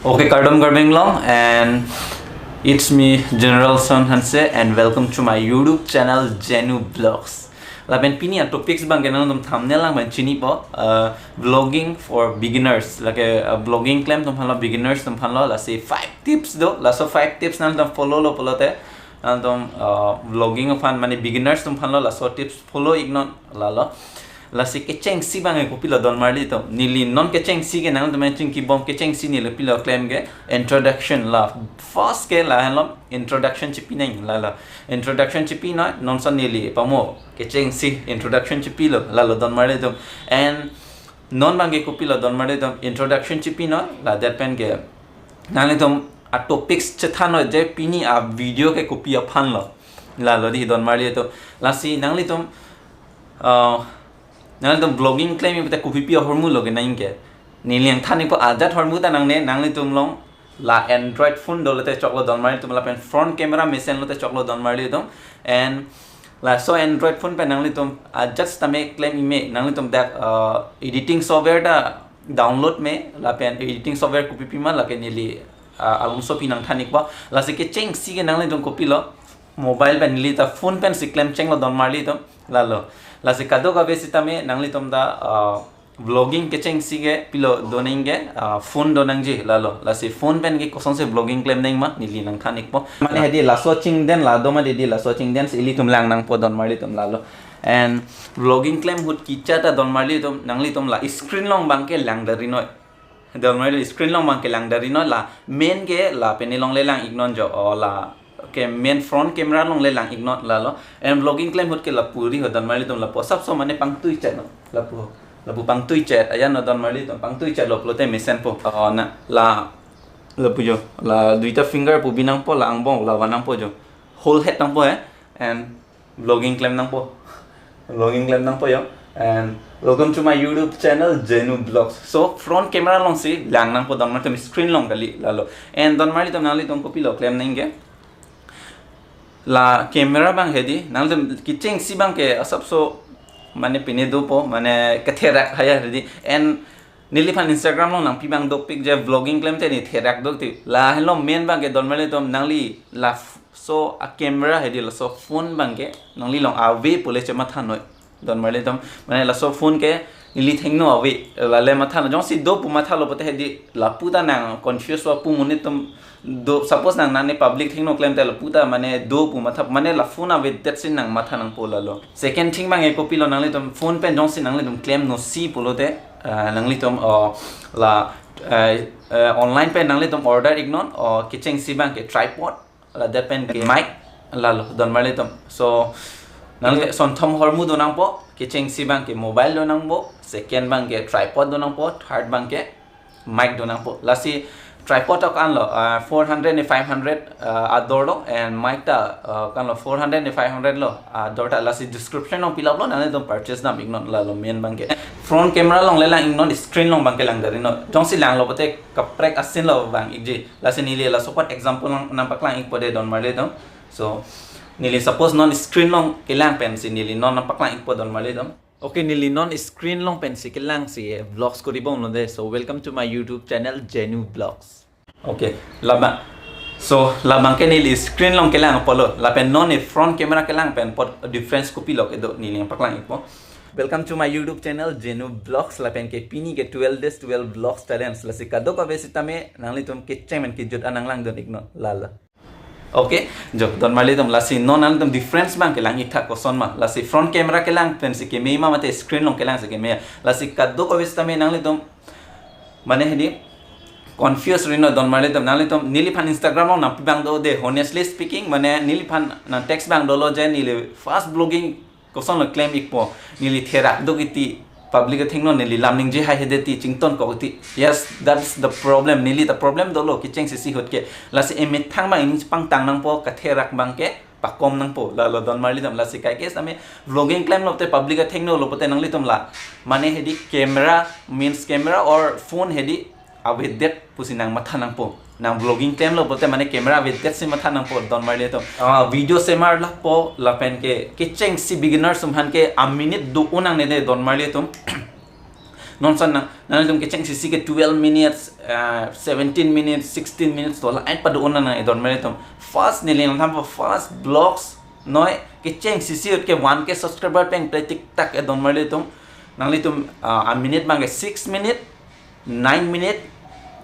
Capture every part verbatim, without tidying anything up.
Okay, kardom Karbi Anglong, and it's me, General Son Hanse, and welcome to my YouTube channel, Jenu Vlogs. Lapen pini a-topics abang ke nangtum thumbnail along pen chinipo, uh, vlogging for beginners. Lake, uh, vlogging klem atum aphanlo, beginners atum aphanlo, lasi five tips do, laso five tips nangtum follow lo pulote, nangtum, uh, vlogging aphan mane beginners atum aphanlo, laso tips follow iknon lalo. Lasi kechengsi abang ke kopilo donmarli atum. Neli non kechengsi ke nangtum chingkibom kechengsi neli pilo klem ke introduction la. First ke lahenlo introduction chipinang lalo. Introduction chipi noi, non son neli pamo kechengsi introduction chipilo lalo donmarli atum. And non abang ke kopilo donmarli atum, introduction chipi noi, la det pen ke nanglitum a-topics chethan noi je pini a-video ke kopi aphanlo. Lalo di donmarli atum. Lasi nanglitum, uh, nanglitum vlogging klem pute kopipi ahormu lo kenang ke. Neli nangthan ikpo ajat hormu ta nangne, nanglitum along la Android phone dolo te choklo donmarli atum, lapen front camera mesen lo te choklo donmarli atum. And laso Android phone pen nanglitum ajat sitame klem ime, nanglitum dak, uh, editing software ta download me, lapen editing software kopipi ma lake neli, uh, alomso pi nangthan ikpo. Lasi kechengsi ke nanglitum kopilo, mobile pen neli ta phone pensi klemchenglo donmarli atum lalo. Lasi kadokave sitame nanglitum ta, uh, vlogging kechengsi ke pilo donang ke, uh, phone donangji lalo. Lasi phone pen ke kosonsi vlogging klemnang ma neli nangthan ikpo. Mane hedi laso chingden la do ma hedi laso chingden si ilitum lang nangpo donmarli atum lalo. And vlogging klem ahut kicha ta donmarli atum, nanglitum la screen along abang ke lang dari noi. Donmarli screen along abang ke lang dari noi, la main ke la pene along le lang iknon jo, o la ke main front camera along le lang iknon lalo. And vlogging klem ahut ke lapu ri ho donmarli atum, lapu asapso mane pangtui chet no. Lapu, lapu pangtui chet, ayan no donmarli atum, pangtui chet lo pulote mesenpo. O na, la, lapu jo, la duita finger pu bi nangpo, la angbong la van nangpo jo. Whole head nangpo he. And vlogging klem nangpo. Vlogging klem nangpo jo. And welcome to my YouTube channel, Jenu Vlogs. So, front camera alongsi lang nangpo donmarli atum, screen along kali lalo. And donmarli atum, nanglitum kopilo klemnang ke. La camera abang hedi, nanglitum kechengsi abang ke asapso mane pine dopo, mane ketherak haya hedi. And neliphan Instagram along nangpi abang dopik je vlogging klem te ne therak do ti. Lahenlo main abang ke donmarli atum, nangli la f-, so a-camera hedi laso phone abang ke nangli along ave pule chematha noi donmarli atum. Mane laso phone ke neli thengno ave, lale matha noi. Jongsi do pu mathalo pute hedi lapu ta nang confuse va pu monit atum do, suppose nang nangne public thengno klem te lapu ta mane do pu matha, mane la phone avedet si nang matha nangpo lalo. Second thing abang ke kopilo, nanglitum phone pen jongsi nanglitum klemnosi pulote, uh, nanglitum, uh, la, uh, uh, online pen nanglitum order iknon, uh, kechengsi abang ke tripod, la det pen ke mic lalo donmarli atum. So nangli sonthom hormu do nangpo, kechengsi abang ke mobile do nangpo, second abang ke tripod do nangpo, third abang ke mic do nangpo. Lasi tripod ta ko-anlo, uh, four hundred ne five hundred, uh, ador lo, and mic ta, uh, ko-anlo four hundred ne five hundred lo ador ta. Lasi description along pilaplo, nanglitum purchase dam iknon lalo main abang ke. Front camera along le lang iknon, screen along abang ke lang dari noi. Jongsi langlo pute kaprek asin lo vang ikji. Lasi neli laso apot example nang, nangpaklang ikpo de donmarli atum. So neli suppose non screen along kelang pensi neli non nangpaklang ikpo donmarli atum. Okay, neli non screen along pensi kelangsi, eh, vlogs kori bomlo de. So welcome to my YouTube channel, Jenu Vlogs. Okay, labang. So labang ke neli screen along kelang apotlo. Lapen non ne front camera kelang pen apot difference kopilo kedo neli nangpaklang ikpo. Welcome to my YouTube channel, Jenu Vlogs. Lapen ke pini ke twelve days, twelve vlogs challenge. Lasi kadokave sitame nanglitum kecheng pen kejut an nanglangdun iknon lalo. Okay, jo, donmarli atum, lasi non nanglitum difference abang kelang ik tha koson ma. Lasi front camera kelang pensi keme ma mate screen along kelangsi keme. Lasi kadokave sitame nanglitum mane hedi confuse ri noi donmarli atum. Nanglitum neliphan Instagram along nangpi abang do de, honestly speaking, mane neliphan nang text abang dolo je neli first vlogging kosonlo klem ikpo, neli therak do kiti, public athengno neli lam ningje hai hede ti, chington kok ti. Yes, that's the problem. Neli ta problem dolo kechengsi ahut ke. Lasi emethang abang neli pangtang nangpo, katherak abang ke pakom nangpo lalo donmarli atum. Lasi kaike sitame vlogging klemlo te public athengno lo pute nanglitum la mane hedi camera, means camera or phone hedi avedet pusi nang matha nangpo. Nang vlogging klemlo pute mane camera avedet si matha nangpo donmarli atum. Ah, video semar lapo lapen ke kechengsi beginners atum aphan ke a-minute do-o nangne de donmarli atum. Non ason nang, nanglitum kecheng sisi ke twelve minutes, uh, seventeen minutes, sixteen minutes dola ain pado-un nang, eh, donmar atum. First neli nangthanpo first vlogs noi kecheng sisi ahut ke one K subscriber pen play tik tak, eh, donmar atum. Nanglitum, uh, a minute abang ke six minute, nine minute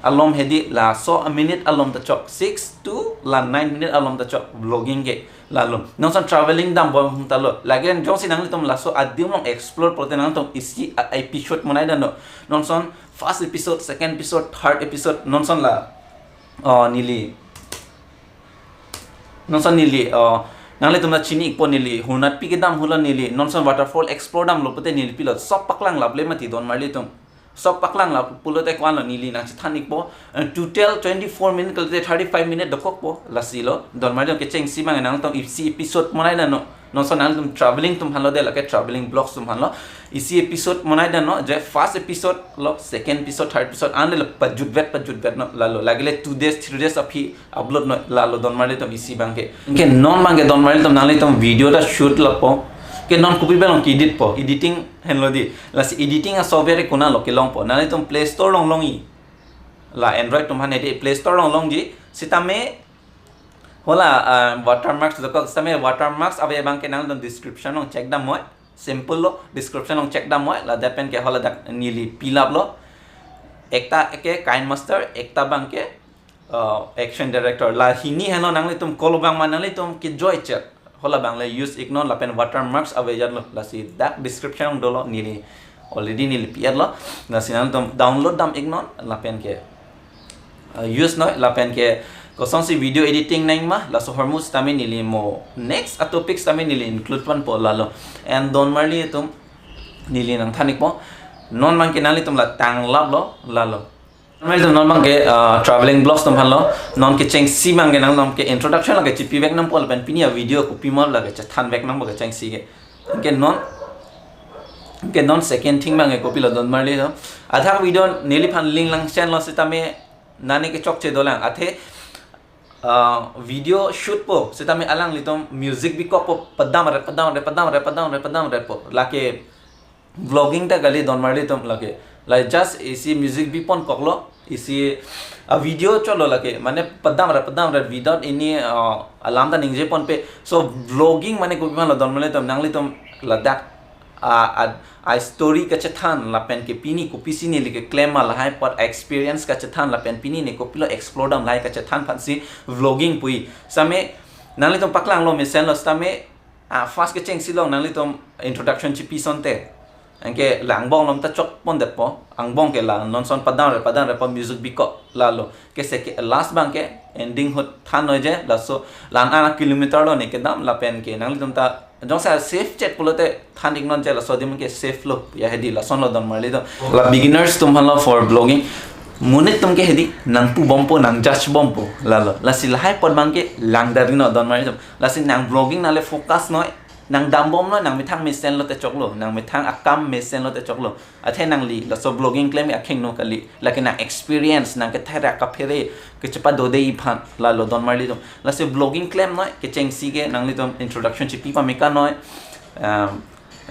alom hedi, laso a minute alom ta chok, six to la nine minute alom ta chok vlogging ke. Lalo non ason traveling dambom ta lo. Lake jongsi nanglitum laso adim along explore pulote nangtum isi a-, episode monai dam non. Non ason first episode, second episode, third episode, non ason la, oh, neli, non ason neli, oh, nanglitum ta chini ikpo neli Hunatpi kedam ahut lo neli non ason waterfall explore damlo pulote neli pilo sok paklang laple mati donmar atum. Sok paklang lap pulote ko-an lo neli nangchethan ikpo. Eh, total twenty-four minute kalite thirty-five minute dokokpo. Lasi lo donmar atum kecheng isi abang nangtum isi episode monai dam non. Non ason nangtum traveling atum aphan lo de, lake traveling vlogs atum aphan lo. Isi episode monai dam non, je first episode lo, second episode, third episode, anle lo pajutvet pajutvet non, lalo lake le two days three days aphi upload noi, lalo donmar atum isi abang ke. Anke non abang ke donmar atum nanglitum video ta shoot lapo. Ke non kopi pen long ke-edit po, editing henlo di. Lasi editing a software konat lo kelongpo? Nanglitum Play Store along longji. La Android atum aphan hedi Play Store along longji. Sitame hala, ah, watermarks dokok, sitame watermarks ave abang ke nangtum description along check dam noi. Simple lo, description along check dam noi. Ladak pen ke hala dak neli pilap lo. Ekta ke KineMaster, ekta abang ke, uh, action director. La hini henlo, nanglitum kolo abang ma nanglitum kejoi chet, hala abang le use ik non, lapen watermarks ave jat lo. Lasi dak description along dolo, neli already neli pi-et lo. Lasi nangtum download dam ik non lapen ke, uh, use noi, lapen ke kosonsi video editing nangma, laso ahormu sitame neli mo next a topic sitame neli include ponpo, lalo. And donmar atum, neli nangthan ikpo, non abang ke nanglitum la tanglap lo, lalo. Nanglitum non abang ke, ah, traveling vlogs atum aphan lo. Non kecheng isi abang ke nangtum ke introduction lake chepivek nangpo lapen pini a video kopima lake chethanvek nangpo kecheng isi ke. Anke non, anke non second thing abang ke kopi lo donmar atum. Adak video neliphan link lang send lo sitame nani kechokche dolang. Athe, ah, video shoot po sitame alanglitum music bikokpo, padamre, padamre, padamre, padamre, padamrepo. Lake vlogging ta kali donmar atum lake. Like just isi music biponkok lo, isi a video cholo lake. Mane padamre, padamre without any, uh, alam ta ningjeponpe. So vlogging mane kopi aphan lo donmar atum, nanglitum ladak a, a, a story kachethan lapen ke pini kopisi neli keklem ma lahai apot experience kachethan lapen pini ne kopilo explore dam lahai kachethan aphansi vlogging pu-i. Sitame nanglitum paklang lo mesen lo sitame, ah, first kecheng isi along nanglitum introduction chepi asonte. Anke la angbong along ta chokpondetpo. Angbong ke la non ason padamre, padamrepo music bikok, lalo. Ke seke last abang ke ending ahut than noi je, laso la-an a kilometer lo ne kedam lapen ke nanglitum ta jongsi safe chet pulote than ik non je, laso adim ke safe lo. Ya hedi lason lo donmar atum. La beginners atum aphan lo for vlogging. Monit atum ke hedi nangpubompo, nangjudgebompo, lalo. Lasi lahai apot abang ke langdari non donmar atum. Lasi nang vlogging nangle focus noi, nang dambom noi, nang methang mesen lote choklo, nang methang akam mesen lote choklo. Athe nangli laso vlogging klem akhengno kali, lake nang experience, nang ketherak kaphere kechepado dei aphan, lalo donmar atum. Lasi vlogging klem noi kecheng isi ke nanglitum introduction chepi pame ik non, um,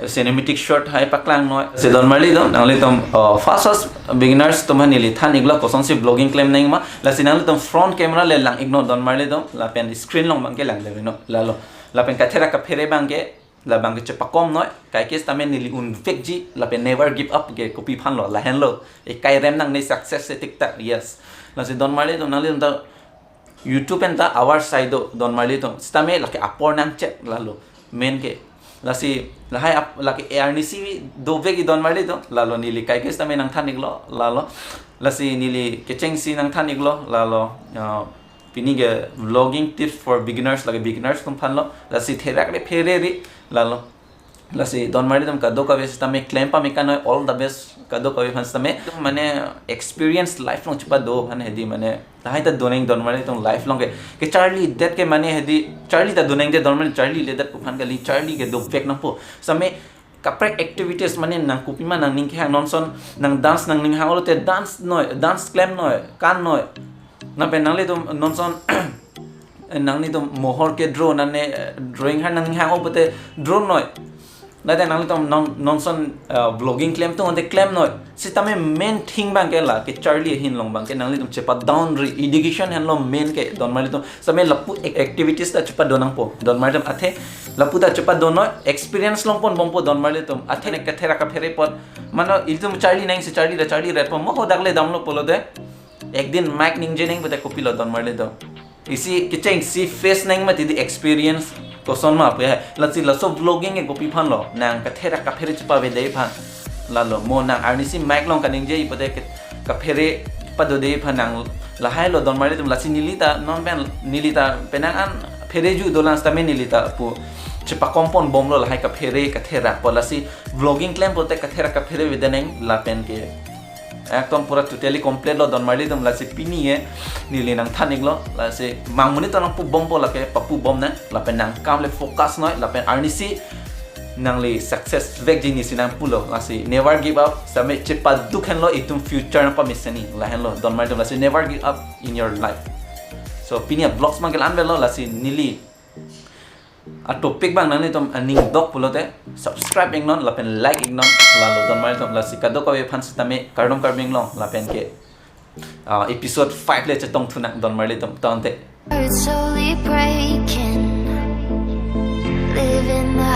cinematic shot hai paklang noi. Si donmar atum, nanglitum, uh, first first beginners atum aphan neli than iklo kosonsi vlogging klem nangma. Lasi nanglitum front camera le lang ik non donmar atum, lapen screen along abang ke langdari non, lalo. Lapen ketherak kaphere abang ke, la abang ke chepakom noi, kaike sitame neli unvekji, lapen never give up ke kopi aphan lo, lahenlo. Ekai rem nangne success se tik tak, yes. Lasi donmar atum, nanglitum ta YouTube pen ta avar sai do donmar atum. Sitame lake apor nangchek, lalo. Main ke. Lasi lahai ap-, lake arnisi dovekji donmar atum, lalo neli kaike sitame nangthan iklo, lalo. Lasi neli kecheng isi nangthan iklo, lalo. Uh, pini ke vlogging tips for beginners, lake beginners atum aphan lo. Lasi therak le phere ri, lalo. Lasi donmar atum kadokave sitame klem pame ik non, all the best kadokave aphan sitame. Mane experience life along chepado aphan hedi, mane lahai ta donang donmar atum life along ke. Kecharlidet ke mane hedi charli ta donang de donmar, charliledet pu aphan kali, charli ke dovek nangpo. Sitame kaprek activities mane nang kopima nangning kehang, non ason nang dance nangning hang-olote dance noi, dance klem noi, kan noi. Lapen nanglitum non ason nanglitum mohor ke draw nane, eh, drawing hai nangning hang-o pulote draw noi. Nate nanglitum non nonson uh, vlogging klemthu ante klemnoi. Sitame main thing abangke la kecharli ahin along abangke nanglitum chepa down ri education henlo main ke donmarlitum. Sitame lapu ac- activities ta chepadonangpo donmarlitum, athe lapu ta chepadonnoi, experience longponbompo donmarlitum. Athe ne katherak kaphere apot mano ilitum charli nangsi charli ra charli retpo mo hodak le damlo pulote. Ekdin mic ningje nang pute kopilo donmarlitum. Isi kechengsi face nang mati di experience koson ma pu ya. Lasi laso vlogging ke kopi aphanlo, nang katherak kaphere chepavedetji aphan. Lalo mo nang arnisi mic along kaningje pute ke kaphere padodetji aphan nang lahailo donmarlitum. Lasi neli ta non pen neli ta penang an phere ju dolang sitame neli ta pu chepakomponbomlo lahai kaphere katherak apot. Lasi vlogging klem pute katherak kaphere vede nang lapen ke ekdom pura totally complete lo donmarlitum. Lasi pini ke neli nangthan-iklo, lasi mang monit ta nangpubompo, lake papubom nang lapen nang kam le focus noi lapen arnisi nangli success vekji nisi nangpulo. Lasi never give up, sitame chepaduk henlo itum future nangpamesen-i lahenlo donmarlitum. Lasi never give up in your life. So pini avlogs abangke la-an avelo, lasi neli atopic abang nanglitum aning dok pulote subscribe iknon lapen like iknon. Lalo donmarlitum, lasi kadokave aphan sitame kardom Karbi Anglong lapen ke uh, episode five le chetongthu nang donmarlitum, tangte. Heart's slowly breaking. Living the